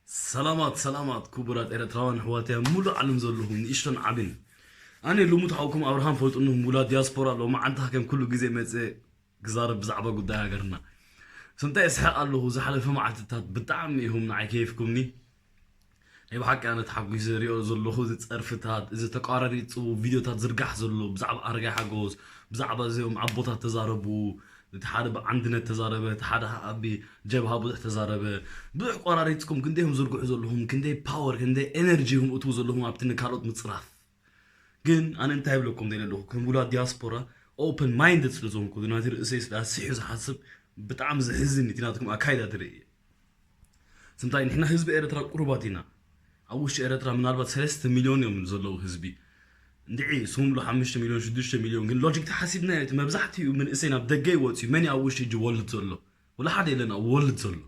ሰላማት ሰላማት ክቡራት ኤረትራውያን ኣሕዋተያ ሙሉእ ዓለም ዘለኹም ንእሽቶን ዓብን። ኣነ ልሙት ሓውኩም ኣብርሃም ፈልጡኑ ሙላ ዲያስፖራ ሎማዓንቲ ከም ኩሉ ግዜ መጽእ ክዛረብ ብዛዕባ ጉዳይ ሃገርና። ስምታይ እስሕቕ ኣለኹ ዝሓለፈ መዓልትታት ብጣዕሚ ኢኹም ንዓይ ከይፍኩምኒ። ናይ ብሓቂ ኣነ ተሓጒሰ ዝሪኦ ዘለኹ እዚ ጸርፍታት እዚ ተቋራሪጹ ቪድዮታት ዝርጋሕ ዘሎ ብዛዕባ ኣረጋይ ሓጎስ ብዛዕባ እዚኦም ኣቦታት ተዛረቡ። እቲ ሓደ ብዓንድነት ተዛረበ እቲ ሓደ ኣብ ጀብሃ ብዙሕ ተዛረበ። ብዙሕ ቆራሪፅኩም ክንደይ ኢኹም ዝርግሑ ዘለኹም ክንደይ ፓወር ክንደይ ኤነርጂ ኢኹም እትው ዘለኹም ኣብቲ ንካልኦት ምፅራፍ። ግን ኣነ እንታይ ይብለኩም ደለ ኣለኹ ከም ውላድ ዲያስፖራ ኦፕን ማይንድድ ስለ ዝኾንኩ ናቲ ርእሰይ ስለ ኣስሒሑ ዝሓስብ ብጣዕሚ ዝሕዝን እቲ ናትኩም ኣካይዳ ትርኢ። ስምታይ ንሕና ህዝቢ ኤረትራ ቁሩባት ኢና። ኣብ ውሽጢ ኤረትራ ምናልባት ሰለስተ ሚልዮን እዮም ዘለዉ ህዝቢ። እንድዒ ስሙም ሎ ሓሙሽተ ሚልዮን ሽዱሽተ ሚልዮን ግን ሎጂክ ተሓሲብናዮ እቲ መብዛሕትኡ መንእሰይ ናብ ደገ ይወፅዩ መን ኣብ ውሽጢ እጅ ወልድ ዘሎ? ወላ ሓደ የለን ኣብ ወልድ ዘሎ።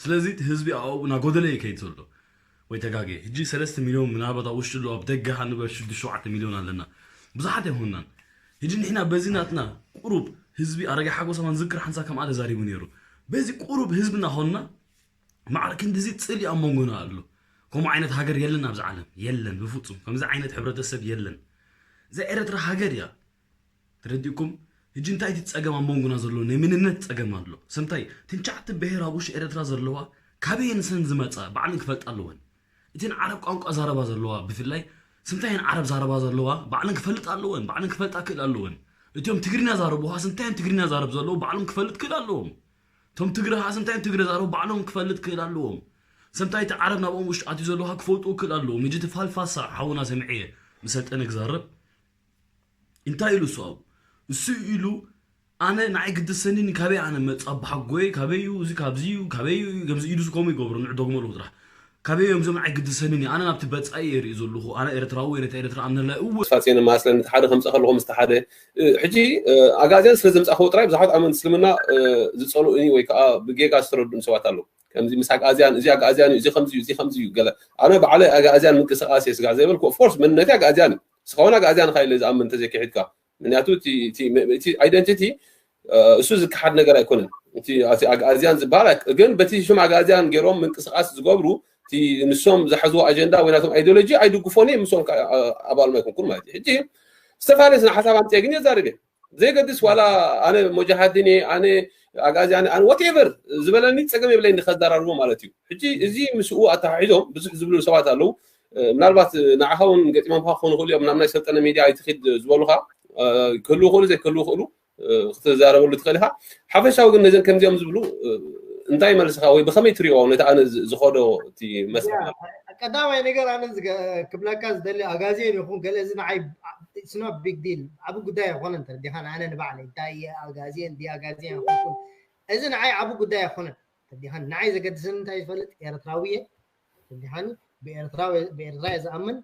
ስለዚ እቲ ህዝቢ ኣብኡ ናጎደለ ይከይድ ዘሎ። ወይ ተጋጌ ሕጂ ሰለስተ ሚልዮን ምናልባት ኣብ ውሽጢ ኣሎ ኣብ ደገ ሃንበ ሽዱሽተ ሸውዓተ ሚልዮን ኣለና። ብዙሓት ኣይኮንናን። ሕጂ ንሕና በዚ ናትና ቁሩብ ህዝቢ ኣረጋ ሓጎስ ኣማን ዝክር ሓንሳ ከምኣ ተዛሪቡ ነይሩ። በዚ ቁሩብ ህዝብና ኾንና ማዕረ ክንድዚ ጽልኢ ኣብ መንጎና ኣሎ። ከምኡ ዓይነት ሃገር የለን ኣብዚ ዓለም የለን ብፍጹም ከምዚ ዓይነት ሕብረተሰብ የለን። እዛ ኤረትራ ሃገር እያ። ተረዲእኩም? ሕጂ እንታይ እቲ ጸገም ኣብ መንጎና ዘሎ ናይ ምንነት ጸገም ኣሎ። ሰምታይ ትንቻዕቲ ብሄር ኣብ ውሽጢ ኤረትራ ዘለዋ ካበየን ሰን ዝመጻ ባዕለን ክፈልጣ ኣለወን። እተን ዓረብ ቋንቋ ዛረባ ዘለዋ ብፍላይ ስንታየን ዓረብ ዛረባ ዘለዋ ባዕለን ክፈልጣ ኣለወን ባዕለን ክፈልጣ ክእል ኣለወን። እቲኦም ትግርኛ ዛረብዋ ስንታየን ትግርኛ ዛረብ ዘለዉ ባዕሎም ክፈልጥ ክእል ኣለዎም። እቶም ትግረ ከዓ ስንታየን ትግረ ዛረቡ ባዕሎም ክፈልጥ ክእል ኣለዎም። ሰምታይ እቲ ዓረብ ናብኦም ውሽጢ ኣትዩ ዘለዋ ክፈልጡ ክእል ኣለዎም። ሕጂ እቲ ፋልፋሳ ሓውና ሰምዐየ ምስ ሰልጠነ ክዛረብ እንታይ ኢሉ እሱ ኣብኡ እሱ ኢሉ ኣነ ንዓይ ግድሰኒኒ ካበይ ኣነ መፅ ኣቦሓጎይ ካበይ እዩ እዚ ካብዚ እዩ ካበይ እዩ ከምዚ ኢሉ ከምኡ ይገብሮ ንዕ ደግሞ ኣለኹ ጥራሕ ካበይ እዮም እዞም ንዓይ ግድሰኒኒ ኣነ ናብቲ በፃይ እየ ርኢ ዘለኹ ኣነ ኤርትራዊ እየ ነታ ኤርትራ ኣምነላ እወ ተስፋጽዮን ማስለን እቲ ሓደ ከምጻእ ከለኹ ምስቲ ሓደ እ፣ ሕጂ እ፣ ኣግኣዝያን ስለ ዘምጻእክዎ ጥራይ ብዙሓት ኣመንቲ እስልምና እ፣ ዝጸልኡኒ ወይ ከዓ ብጌጋ ዝተረድኡኒ ሰባት ኣለዉ ከምዚ ምስ ኣግኣዝያን እዚ ኣግኣዝያን እዩ እዚ ከምዚ እዩ እዚ ከምዚ እዩ ገለ ኣነ ባዕለ ኣግኣዝያን ምንቅስቃስ እየ ስጋዕ ዘይበልኩ ኦፍኮርስ መንነተይ ኣግኣዝያን እዩ ንስኻ እውን ኣግኣዝያን ኢኻ ኢለ ዝኣምን እንተዘይክሒድካ ምክንያቱ እቲ- እቲ እቲ ኣይደንቲቲ እሱ ዝከሓድ ነገር ኣይኮነን እቲ እቲ ኣግኣዝያን ዝበሃል ኣይ- ግን በቲ ሽም ኣግኣዝያን ገይሮም ምንቅስቃስ ዝገብሩ እቲ ንሶም ዝሓዝዎ ኣጀንዳ ወይ ናቶም ኣይዲዮሎጂ ኣይድግፎን እየ ምስኦም ከዓ ኣባሎም ኣይኮንኩን ማለት እዩ ሕጂ ዝተፈላለየ ስነ ሓሳብ ኣምፅአ ግን የዛርብ እየ ዘይገድስ ዋላ ኣነ ሙጃሃዲን እየ ኣነ ኣግኣዝያን ኣነ ዋቴቨር ዝበለኒ ፀገም የብለይ ንከዘራርቦ ማለት እዩ ሕጂ እዚ ምስኡ ኣተሓሒዞም ብዙሕ ዝብሉ ሰባት ኣለዉ ምናልባት ንዓኻ እውን ገጢሞምካ ክኾኑ ይኽእሉ እዮም ናብ ናይ ሰልጠነ ሚድያ ኣይትኺድ ዝበሉኻ ክህልዉ ይኽእሉ ዘይክህልዉ ይኽእሉ ክትዛረበሉ ትኽእል ኢኻ ሓፈሻዊ ግን ነዘን ከምዚኦም ዝብሉ እንታይ መልስኻ ወይ ብኸመይ ትሪኦ ነቲ ኣነ ዝኸዶ እቲ መስርሕ ቀዳማይ ነገር ኣነ ክብለካ ዝደሊ ኣጋዜን ይኹን ገለ እዚ ንዓይ ስኖ ቢግ ዲል ዓብ ጉዳይ ኣይኮነን ተረዲኻ ንኣነ ንባዕለይ እንታይ እየ ኣጋዜን ዲ ኣጋዜን ኣይኮንኩን እዚ ንዓይ ዓብ ጉዳይ ኣይኮነን ተረዲኻ ንዓይ ዘገድስን እንታይ ዝፈልጥ ኤርትራዊ እየ ተረዲኻኒ ብኤርትራ ብኤርትራ እየ ዝኣምን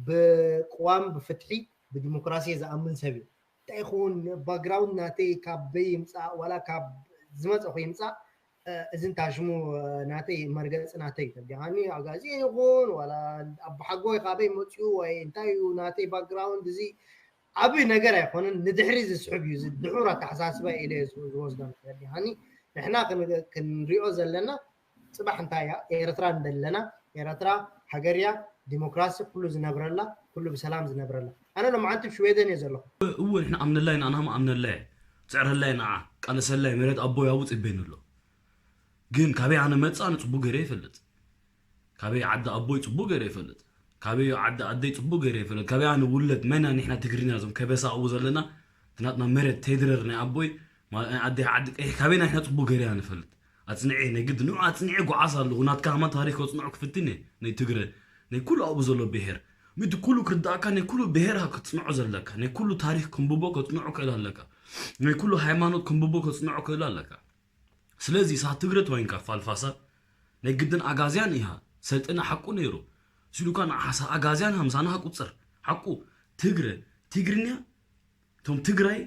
ብቅዋም ብፍትሒ ብዲሞክራሲ እየ ዝኣምን ሰብ እዩ እንታይ ይኸውን ባክግራውንድ ናተይ ካብ በይ ይምፃእ ዋላ ካብ ዝመፀኹ ይምፃእ እዝን ታሽሙ ናተይ መርገፂ ናተይ ተረዲኻኒ ኣጋዚ ይኹን ዋላ ኣቦሓጎይ ካበይ መፅኡ ወይ እንታይ እዩ ናተይ ባክግራውንድ እዚ ዓብይ ነገር ኣይኮነን ንድሕሪ ዝስሕብ እዩ ድሑር ኣተሓሳስባ ኢለ ዝወስዶ ተረዲኻኒ ንሕና ክንሪኦ ዘለና ፅባሕ እንታይ እያ ኤርትራ እንደለና ኤርትራ ሃገር እያ ዲሞክራሲ ኩሉ ዝነብረላ ኩሉ ብሰላም ዝነብረላ ኣነ ሎማዓንቲ ኣብ ሽዌደን እየ ዘለኹ እወ ንሕና ኣምነላይ ንኣና ኣምነላይ ፅዕረላይ ንዓ ቃለሰላይ መሬት ኣቦይ ኣብኡ ፅበይኒ ኣሎ ግን ካበይ ኣነ መፅእ ኣነ ፅቡቅ ገይረ ይፈልጥ ካበይ ዓዲ ኣቦይ ፅቡቅ ገይረ ይፈልጥ ካበይ ዓዲ ኣደይ ፅቡቅ ገይረ ይፈልጥ ካበይ ኣነ ውለድ መና ንሕና ትግርኛ እዞም ከበሳ ኣብኡ ዘለና እቲ ናትና መሬት ቴድረር ናይ ኣቦይ ናይ ኣደይ ዓዲ ቀይሕ ካበይ ናሕና ፅቡቅ ገይረ ንፈልጥ ኣፅንዐ ናይ ግዲ ንዑ ኣፅንዐ ጓዓዝ ኣለኹ ናትካ ሃማ ታሪክ ከፅንዑ ክፍትን እየ ናይ ትግረ ናይ ኩሉ ኣብኡ ዘሎ ብሄር ምድ ኩሉ ክርዳእካ ናይ ኩሉ ብሄር ክትፅንዖ ዘለካ ናይ ኩሉ ታሪክ ክንብቦ ከፅንዑ ክእል ኣለካ ናይ ኩሉ ሃይማኖት ክንብቦ ከፅንዑ ክእል ኣለካ ስለዚ እሳ ትግረ ተወይንካ ፋልፋሳ ናይ ግድን ኣጋዝያን ኢሃ ሰልጠነ ሓቁ ነይሩ ሲሉካ ንዓሳ ኣጋዝያን ሃምሳና ቁፅር ሓቁ ትግረ ትግርኛ እቶም ትግራይ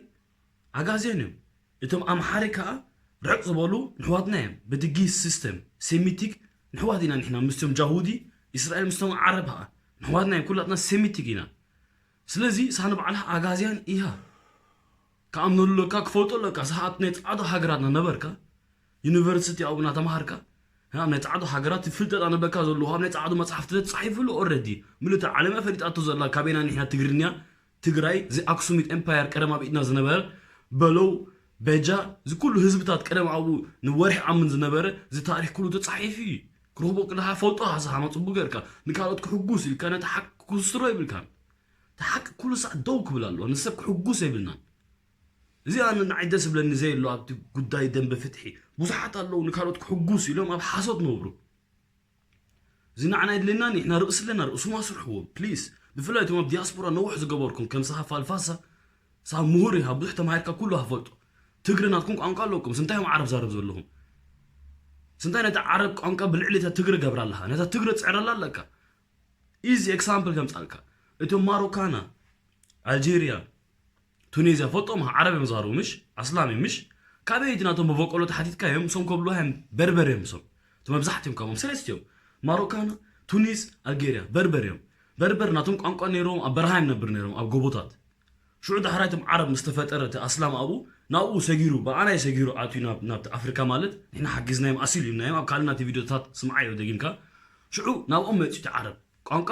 ኣጋዝያን እዮም እቶም ኣምሓሪ ከዓ ርሕቅ ዝበሉ ንሕዋትና እዮም ብድጊ ሲስተም ሴሚቲክ ንሕዋት ኢና ንሕና ምስቶም ጃሁዲ እስራኤል ምስቶም ዓረብ ከዓ ንሕዋትና እዮም ኩላትና ሴሚቲክ ኢና ስለዚ እሳ ንባዕላ ኣጋዝያን ኢሃ ክኣምነሉ ኣለካ ክፈልጦ ኣለካ ሰዓት ናይ ፃዕዶ ሃገራትና ነበርካ ዩኒቨርሲቲ ኣብኡ እናተምሃርካ ኣብ ናይ ፃዕዱ ሃገራት ፍልጠት ኣነበካ ዘለኹ ኣብ ናይ ፃዕዱ መፅሓፍቲ ተፃሒፉ ኣሎ። ኦረዲ ምልእቲ ዓለማ ፈሊጣቶ ዘላ ካበይና ንሕና ትግርኛ ትግራይ እዚ ኣክሱሚት ኤምፓየር ቀደም ኣብ ኢድና ዝነበረ በለው በጃ እዚ ኩሉ ህዝብታት ቀደም ኣብኡ ንወርሒ ኣምን ዝነበረ እዚ ታሪክ ኩሉ ተፃሒፉ እዩ። ክረኽቦ ቅድኻ ፈልጦ ሃሰሃማ ፅቡቅ ገርካ ንካልኦት ክሕጉስ ኢልካ ነቲ ሓቂ ክስሮ ይብልካን እቲ ሓቂ ኩሉ ሳዕ ደው ክብል ኣለዎ ንሰብ ክሕጉስ የብልናን። እዚ ኣነ ንዓይ ደስ ዝብለኒ ዘየሎ ኣብቲ ጉዳይ ደንበ ፍትሒ ብዙሓት ኣለዉ ንካልኦት ክሕጉስ ኢሎም ኣብ ሓሶት ነብሩ። እዚ ንዓና የድልየና ንሕና ርእሲ ኣለና ርእሱም ኣስርሕዎ ፕሊስ። ብፍላይ እቶም ኣብ ዲያስፖራ ነውሕ ዝገበርኩም ከም ሳሃ ፋልፋሳ ሳሃ ምሁር ኢኻ ብዙሕ ተማሂርካ ኩሉ ሃፈልጦ። ትግሪ ናትኩም ቋንቋ ኣለኩም ስንታይ እዮም ዓረብ ዛረብ ዘለኹም? ስንታይ ነታ ዓረብ ቋንቋ ብልዕሊ እታ ትግሪ ገብራ ኣለኻ ነታ ትግሪ ትፅዕረላ ኣለካ። ኢዚ ኤክሳምፕል ከምፃልካ እቶም ማሮካና ኣልጄርያ ቱኒዝያ ፈልጦም ዓረብ እዮም ዛሩ ምሽ ኣስላም እዮም ምሽ ካበይ እቲ ናቶም መበቆሎ ተሓቲትካ እዮም እሶም ከብልዋ እዮም በርበር እዮም እሶም እቲ መብዛሕትኦም ካብኦም ሰለስቲኦም ማሮካና ቱኒዝ ኣልጌርያ በርበር እዮም በርበር ናቶም ቋንቋ ነይሮም ኣብ በረሃ እዮም ነብር ነይሮም ኣብ ጎቦታት ሽዑ ዳሕራይ እቶም ዓረብ ምስ ተፈጠረ እቲ ኣስላም ኣብኡ ናብኡ ሰጊሩ ብኣናይ ሰጊሩ ኣትዩ ናብ ናብቲ ኣፍሪካ ማለት ንሕና ሓጊዝናዮም ኣሲል ኢልናዮም ኣብ ካልእ ናቲ ቪድዮታት ስምዓዮ ደጊምካ ሽዑ ናብኦም መፅዩ እቲ ዓረብ ቋንቋ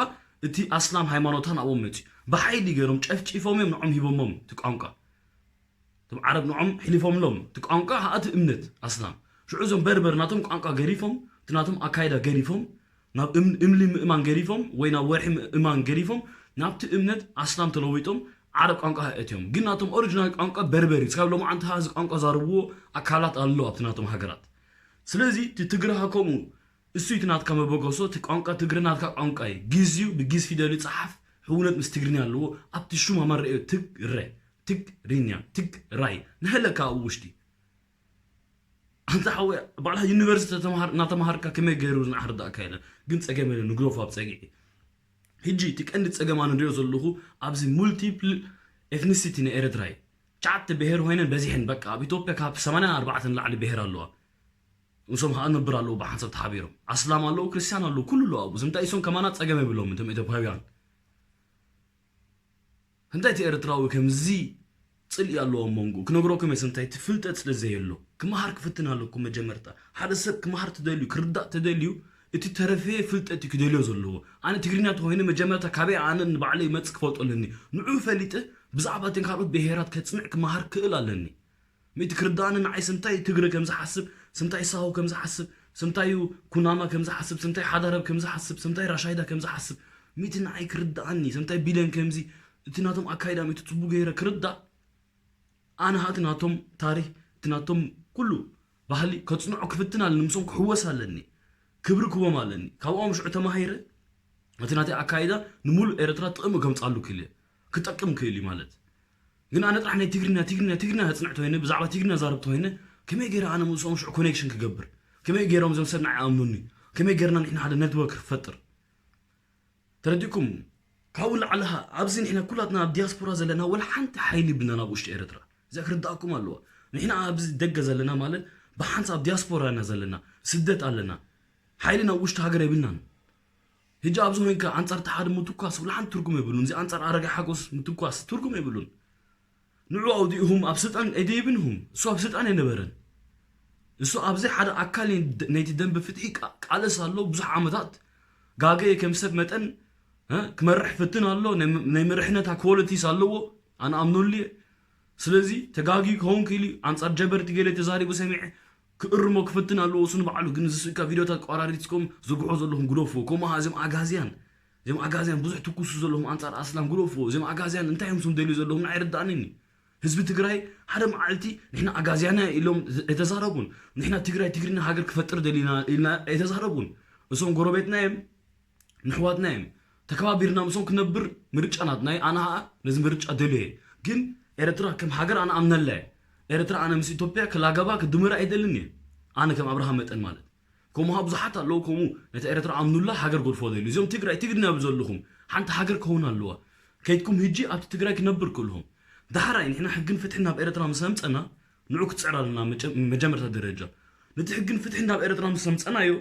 እቲ ኣስላም ሃይማኖታ ናብኦም መፅዩ ብሓይሊ ገይሮም ጨፍጪፎም እዮም ንዖም ሂቦሞም እቲ ቋንቋ እቶም ዓረብ ንዖም ሕሊፎምሎም እቲ ቋንቋ ሃኣቲ እምነት ኣስላም ሽዑ እዞም በርበር ናቶም ቋንቋ ገዲፎም እቲ ናቶም ኣካይዳ ገዲፎም ናብ እምሊ ምእማን ገዲፎም ወይ ናብ ወርሒ ምእማን ገዲፎም ናብቲ እምነት ኣስላም ተለዊጦም ዓረብ ቋንቋ ሃእት እዮም ግን ናቶም ኦሪጂናል ቋንቋ በርበር እዩ ስካብ ሎማዓንቲ ሃዚ ቋንቋ ዛርብዎ ኣካላት ኣሎ ኣብቲ ናቶም ሃገራት ስለዚ እቲ ትግርሃ ከምኡ እሱ እቲ ናትካ መበገሶ እቲ ቋንቋ ትግሪ ናትካ ቋንቋ እዩ ግዝዩ ብግዝ ፊደል ይፅሓፍ ሕውነት ምስ ትግርኛ ኣለዎ ኣብቲ ሹም ኣመረዮ ትግረ ትግርኛ ትግራይ ንሀለካ ኣብኡ ውሽጢ ኣንተ ሓወ ባዕልኻ ዩኒቨርሲቲ እናተምሃርካ ከመይ ገይሩ ዝንዓሕ ርዳእካ የለን ግን ፀገም የለን ንግደፎ ኣብ ፀግዒ ሕጂ እቲ ቀንዲ ፀገም ኣነ ንሪኦ ዘለኹ ኣብዚ ሙልቲፕል ኤትኒሲቲ ናይ ኤርትራ እዩ ትሽዓተ ብሄር ኮይነን በዚሐን በቃ ኣብ ኢትዮጵያ ካብ ሰማንያን ኣርባዕተን ንላዕሊ ብሄር ኣለዋ እሶም ከዓ ነብር ኣለዉ ብሓንሳብ ተሓቢሮም ኣስላም ኣለዉ ክርስቲያን ኣለዉ ኩሉ ኣለዉ ኣብኡ እንታይ እሶም ከማና ፀገም የብሎም እቶም ኢትዮጵያውያን እንታይ እቲ ኤርትራዊ ከምዚ ፅልኢ ኣለዎ መንጎ ክነግረኩም የስ እንታይ እቲ ፍልጠት ስለ ዘየሎ ክመሃር ክፍትን ኣለኩም መጀመርታ ሓደ ሰብ ክመሃር ትደልዩ ክርዳእ ተደልዩ እቲ ተረፈየ ፍልጠት እዩ ክደልዮ ዘለዎ ኣነ ትግርኛ ተኮይነ መጀመርታ ካበይ ኣነ ንባዕለይ መፅ ክፈልጦ ኣለኒ ንዑ ፈሊጠ ብዛዕባ እተን ካልኦት ብሄራት ከፅንዕ ክመሃር ክእል ኣለኒ ምእቲ ክርዳእኒ ንዓይ ስንታይ ትግረ ከም ዝሓስብ ስንታይ ሳሆ ከም ዝሓስብ ስንታዩ ኩናማ ከም ዝሓስብ ስንታይ ሓዳረብ ከም ዝሓስብ ስንታይ ራሻይዳ ከም ዝሓስብ ምእቲ ንዓይ ክርዳእኒ ስንታይ ቢለን ከምዚ እቲ ናቶም ኣካይዳ ምእቲ ፅቡ ገይረ ክርዳእ ኣነ ሃእቲ ናቶም ታሪክ እቲ ናቶም ኩሉ ባህሊ ከፅንዖ ክፍትን ኣለኒ ምሶም ክሕወስ ኣለኒ ክብሪ ክቦም ኣለኒ ካብኦም ሽዑ ተማሂረ እቲ ናተይ ኣካይዳ ንሙሉእ ኤርትራ ጥቕሚ ከምፃሉ ክእል ክጠቅም ክእል እዩ ማለት ግን ኣነ ጥራሕ ናይ ትግርኛ ትግርኛ ትግርኛ ህፅንዕ ተኮይነ ብዛዕባ ትግርኛ ዛረብ ተኮይነ ከመይ ገይረ ኣነ ምስኦም ሽዑ ኮኔክሽን ክገብር ከመይ ገይሮም እዞም ሰብ ንዓይ ኣምኑኒ ከመይ ገይርና ንሕና ሓደ ነትወርክ ክፈጥር ተረዲኩም ካብኡ ንላዕሊ ኣብዚ ንሕና ኩላትና ኣብ ዲያስፖራ ዘለና ወላ ሓንቲ ሓይሊ ብና ናብ ውሽጢ ኤርትራ እዚኣ ክርዳእኩም ኣለዋ ንሕና ኣብዚ ደገ ዘለና ማለት ብሓንሳብ ዲያስፖራ ኢና ዘለና ስደት ኣለና ሓይሊ ናብ ውሽጢ ሃገር የብልናን ሕጂ ኣብዚ ኮይንካ ኣንጻር ተሓደ ምትኳስ ወላ ሓንቲ ትርጉም የብሉን እዚ ኣንጻር ኣረጋ ሓጎስ ምትኳስ ትርጉም የብሉን ንዑ ኣውዲእኹም ኣብ ስልጣን ኣይደይብንኹም እሱ ኣብ ስልጣን ኣይነበረን እሱ ኣብዚ ሓደ ኣካል ነይቲ ደንበ ፍትሒ ቃለስ ኣሎ ብዙሕ ዓመታት ጋገየ ከም ሰብ መጠን ክመርሕ ፍትን ኣሎ ናይ መርሕነታ ኮለቲስ ኣለዎ ኣነ ኣምነሉ እየ ስለዚ ተጋጊ ክኸውን ክእል እዩ ኣንጻር ጀበርቲ ገለ ተዛሪቡ ሰሚዐ ክእርሞ ክፍትን ኣለዎ እሱ ንባዕሉ ግን ዝስእካ ቪዲዮታት ቆራሪፅኩም ዝግሖ ዘለኹም ግደፍዎ ከምኡ እዚም ኣጋዝያን እዚም ኣጋዝያን ብዙሕ ትኩሱ ዘለኹም ኣንጻር ኣስላም ግደፍዎ እዚም ኣጋዝያን እንታይ እዮም ስም ደልዩ ዘለኹም ንዓይ ርዳእንኒ ህዝቢ ትግራይ ሓደ መዓልቲ ንሕና ኣጋዝያና ኢሎም ኣይተዛረቡን ንሕና ትግራይ ትግርኛ ሃገር ክፈጥር ደሊና ኢልና ኣይተዛረቡን እሶም ጎረቤትና እዮም ንሕዋትና እዮም ተከባቢርና ምሶም ክነብር ምርጫ ናትና እዩ ኣነ ከዓ ነዚ ምርጫ ደልዮ እየ ግን ኤርትራ ከም ሃገር ኣነ ኣምነላ እየ ኤርትራ ኣነ ምስ ኢትዮጵያ ክላገባ ክድምር ኣይደልን እየ ኣነ ከም ኣብርሃም መጠን ማለት ከምኡ ብዙሓት ኣለዉ ከምኡ ነቲ ኤርትራ ኣምኑላ ሃገር ጎድፎ ደልዩ እዚኦም ትግራይ ትግርኛ ብዘለኹም ሓንቲ ሃገር ክኸውን ኣለዋ ከይድኩም ህጂ ኣብቲ ትግራይ ክነብር ክእልኹም ዳሕራይ ንሕና ሕግን ፍትሕን ናብ ኤርትራ ምስ ኣምፀና ንዑ ክትፅዕር ኣለና መጀመርታ ደረጃ ነቲ ሕግን ፍትሕን ናብ ኤርትራ ምስ ኣምፀናዮ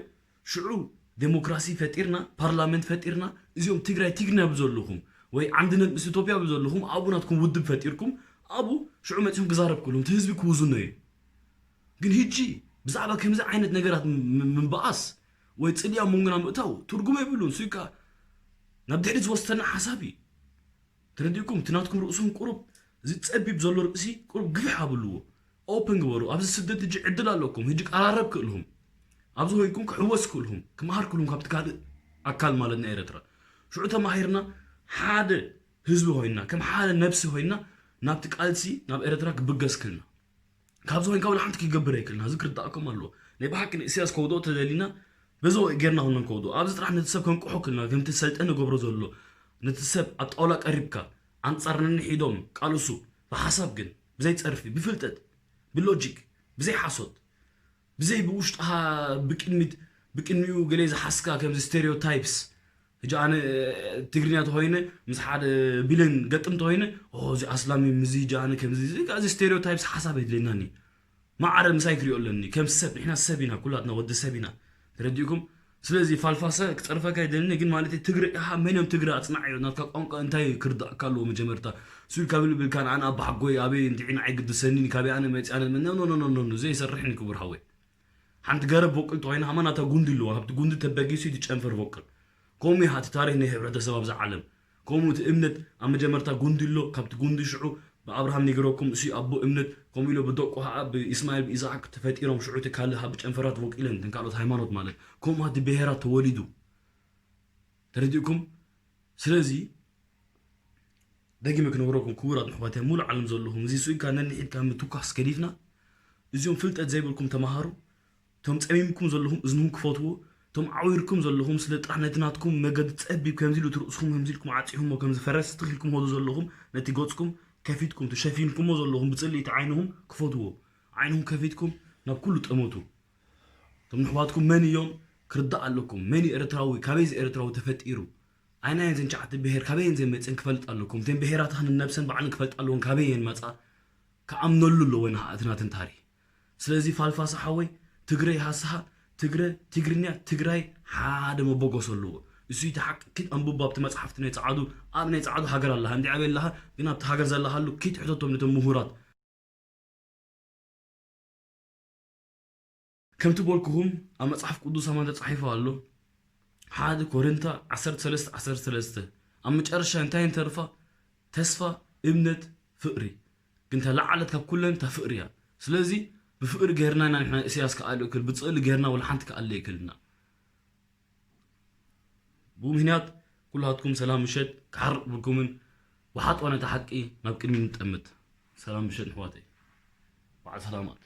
ሽዑ ዴሞክራሲ ፈጢርና ፓርላመንት ፈጢርና እዚኦም ትግራይ ትግርኛ ብዘለኹም ወይ ዓንድነት ምስ ኢትዮጵያ ብዘለኹም ኣብኡ ናትኩም ውድብ ፈጢርኩም ኣብኡ ሽዑ መፂኹም ክዛረብ ክእልኹም እቲ ህዝቢ ክውዝኖ እዩ ግን ህጂ ብዛዕባ ከምዚ ዓይነት ነገራት ም- ም- ምንባኣስ ወይ ጽልያ መንጎና ምእታው ትርጉም የብሉን። እሱ ከኣ ናብ ድሕሪት ዝወስደና ሓሳብ እዩ። ተረዲእኩም? እቲ ናትኩም ርእሱን ቁሩብ እዚ ጸቢብ ዘሎ ርእሲ ቁሩብ ግፍሕ ኣብልዎ። ኦፕን ግበሩ። ኣብዚ ስደት ሕጂ ዕድል ኣለኩም። ሕጂ ቀራረብ ክእልኹም፣ ኣብዚ ኮይንኩም ክሕወስ ክእልኹም፣ ክምሃር ክእልኹም ካብቲ ካልእ ኣካል ማለት ናይ ኤረትራ። ሽዑ ተማሂርና ሓደ ህዝቢ ኮይንና፣ ከም ሓደ ነብሲ ኮይንና ናብቲ ቃልሲ ናብ ኤረትራ ክብገስ ክእልና። ካብዚ ኮይንካ ወላ ሓንቲ ክገብር ኣይክእልና። እዚ ክርዳእኩም ኣለዎ። ናይ ብሓቂ ንእስያስ ከውድኦ ተደሊና በዚ ወይ ጌርና ኩና ንከውድኦ። ኣብዚ ጥራሕ ነቲ ሰብ ከንቅሖ ክእልና፣ ከምቲ ሰልጠነ ገብሮ ዘሎ ነቲ ሰብ ኣብ ጣውላ ቀሪብካ ኣንጻር ነንሒዶም ቃልሱ ብሓሳብ ግን ብዘይ ጸርፊ ብፍልጠት ብሎጂክ ብዘይ ሓሶት ብዘይ ብውሽጥኻ ብቅድሚት ብቅድሚኡ ገለ ዝሓስካ ከምዚ ስቴሪዮታይፕስ ሕጂ ኣነ ትግርኛ ተኮይነ ምስ ሓደ ቢለን ገጥም ተኮይነ እዚ ኣስላሚ ምዚ ሕጂ ኣነ ከምዚ እዚ ስቴሪዮታይፕስ ሓሳብ የድልየናኒ። ማዕረ ምሳይ ክሪኦ ኣለኒ ከም ሰብ። ንሕና ሰብ ኢና፣ ኩላትና ወዲ ሰብ ኢና። ተረዲእኩም? ስለዚ ፋልፋሰ ክፀርፈካ ይደልኒ ግን ማለት ትግረ ኢኻ መን እዮም ትግረ ኣፅናዕ እዩ ናትካ ቋንቋ እንታይ ክርዳእካ ኣለዎ መጀመርታ። ሱል ካብ ልብል ካን ኣነ ኣባሓጎይ ኣበይ እንዲዒ ንዓይ ግድሰኒ ካበይ ኣነ መፅእ ኣነ መን ኖ ኖ ኖ ኖ ዘይሰርሕኒ ክቡር ሓወይ። ሓንቲ ገረብ ቦቅል ተኮይና ሃማ ናታ ጉንዲ ኣለዋ ካብቲ ጉንዲ ተበጊሱ ትጨንፈር ቦቅል። ከምኡ ይሃ እቲ ታሪክ ናይ ሕብረተሰብ ኣብዛ ዓለም። ከምኡ እቲ እምነት ኣብ መጀመርታ ጉንዲ ኣሎ ካብቲ ጉንዲ ሽዑ ብኣብርሃም ነጊረኩም እሱ ኣቦ እምነት ከምኡ ኢሎ ብደቁ ከዓ ብኢስማኤል ብኢዛቅ ተፈጢሮም ሽዑ እቲ ካልእ ሃብ ጨንፈራት ወቂለን እተን ካልኦት ሃይማኖት ማለት ከምኡ እቲ ብሄራት ተወሊዱ። ተረዲእኩም? ስለዚ ደጊመ ክነግረኩም ክቡራት ንሕዋትያ ሙሉ ዓለም ዘለኹም እዚ ስኢልካ ነንሒድካ ምትኳስ ገዲፍና እዚኦም ፍልጠት ዘይብልኩም ተምሃሩ እቶም ጸሚምኩም ዘለኹም እዝንኹም ክፈትዎ እቶም ዓዊርኩም ዘለኹም ስለ ጥራሕ ነቲ ናትኩም መገዲ ጸቢብ ከምዚ ኢሉ እቲ ርእስኹም ከምዚ ኢልኩም ዓጺኹሞ ከምዚ ፈረስ ትኽ ኢልኩም ኸዱ ዘለኹም ነቲ ገጽኩም ከፊትኩም እቲ ሸፊንኩሞ ዘለኹም ብጽልኢቲ ዓይንኹም ክፈትዎ ዓይንኹም ከፊትኩም ናብ ኩሉ ጠመቱ እቶም ንሕዋትኩም መን እዮም ክርዳእ ኣለኩም መን እዩ ኤርትራዊ ካበይ እዚ ኤርትራዊ ተፈጢሩ ኣይናየን ዘን ሸዓተ ብሄር ካበየን ዘን መፅን ክፈልጥ ኣለኩም እተን ብሄራትኽን ነብሰን ባዕልን ክፈልጣ ኣለዎን ካበየን መፃ ክኣምነሉ ኣለዎ ንኣትናትን ታሪክ ስለዚ ፋልፋሳ ሓወይ ትግረ ይሃስሃ ትግረ ትግርኛ ትግራይ ሓደ መበገሶ ኣለዎ እሱ እቲ ሓቂ ኪድ ኣንብቦ ኣብቲ መፅሓፍቲ ናይ ፀዓዱ ኣብ ናይ ፀዓዱ ሃገር ኣለሃ እንዲ ኣበይ ኣለሃ ግን ኣብቲ ሃገር ዘለሃሉ ኪድ ሕተቶም ነቶም ምሁራት ከምቲ በልኩኹም ኣብ መጽሓፍ ቅዱስ ኣማን ተጻሒፉ ኣሎ ሓደ ኮሪንታ ዓሰርተ ሰለስተ ዓሰርተ ሰለስተ ኣብ መጨረሻ እንታይ ንተርፋ ተስፋ እምነት ፍቕሪ ግን ተላዓለት ካብ ኩለን እታ ፍቕሪ እያ ስለዚ ብፍቕሪ ገርና ኢና ንሕና እስያስ ክኣሉ ይክእል ብፅእሊ ገርና ወላ ሓንቲ ክኣለ ይክልና ብኡ ምክንያት ኩላትኩም ሰላም ምሸት ክሓርቕ ብልኩምን ወሓጦ ነታ ሓቂ ናብ ቅድሚ ንጠምት ሰላም ምሸት ንሕዋተይ በዓል ሰላማት